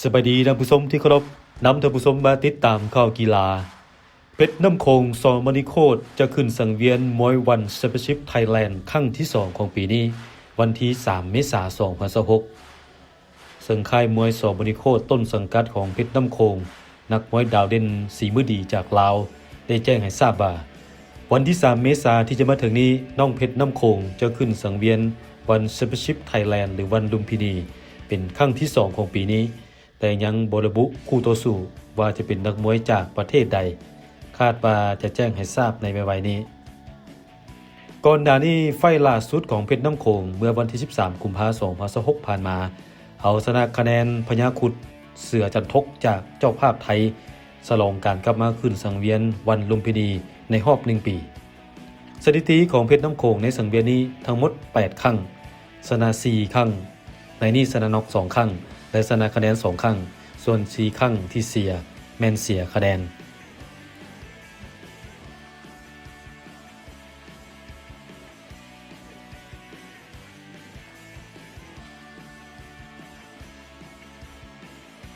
ສະບາຍດີທ່ານຜູ້ຊົມທີ່ເຄົາລົບ, ນຳທ່ານຜູ້ຊົມມາຕິດຕາມຂ່າວກິລາ. ເພັດນ້ຳໂຂງ ສ ມະນີໂຄດ ຈະຂຶ້ນສັງວຽນມວຍວັນແຊມປຽນຊິບໄທແລນຄັ້ງທີສອງຂອງປີນີ້ ວັນທີສາມເມສາ ສອງພັນຊາວຫົກ ເຊິ່ງຄ້າຍມວຍ ສ ມະນີໂຄດ ຕົ້ນສັງກັດຂອງເພັດນ້ຳໂຂງ ນັກມວຍດາວເດັ່ນສີມືດີຈາກລາວ ໄດ້ແຈ້ງໃຫ້ຊາບວ່າ ວັນທີສາມເມສາທີ່ຈະມາເຖິງນີ້ ນ້ອງເພັດນ້ຳໂຂງຈະຂຶ້ນສັງວຽນວັນແຊມປຽນຊິບໄທແລນ ຫຼື ວັນລຸມພິນີ ເປັນຄັ້ງທີສອງຂອງປີນີ້, ແຕ່ຍັງບໍ່ລະບຸຄູ່ຕໍ່ສູ້ວ່າຈະເປັນນັກມວຍຈາກປະເທດໃດ, ຄາດວ່າຈະແຈ້ງໃຫ້ຊາບໃນໄວໆນີ້. ກ່ອນໜ້ານີ້ ໄຟລ໌ລ່າສຸດຂອງເພັດນ້ຳໂຂງ ເມື່ອວັນທີສິບສາມ ກຸມພາ ສອງພັນຊາວຫົກ ຜ່ານມາ ເອົາຊະນະຄະແນນພະຍາຄຸດ ເສືອຈັນທົກ ຈາກເຈົ້າພາບໄທ ສະຫຼອງການກັບມາຂຶ້ນສັງວຽນວັນລຸມພິນີໃນຮອບໜຶ່ງປີ. ສະຖິຕິຂອງເພັດນ້ຳໂຂງໃນສັງວຽນນີ້ທັງໝົດແປດຄັ້ງ, ຊະນະສີ່ຄັ້ງ, ໃນນີ້ຊະນະນັອກສອງຄັ້ງ ແລະ ຊະນະຄະແນນສອງຄັ້ງ, ສ່ວນສີ່ຄັ້ງທີ່ເສຍ ແມ່ນເສຍຄະແນນ.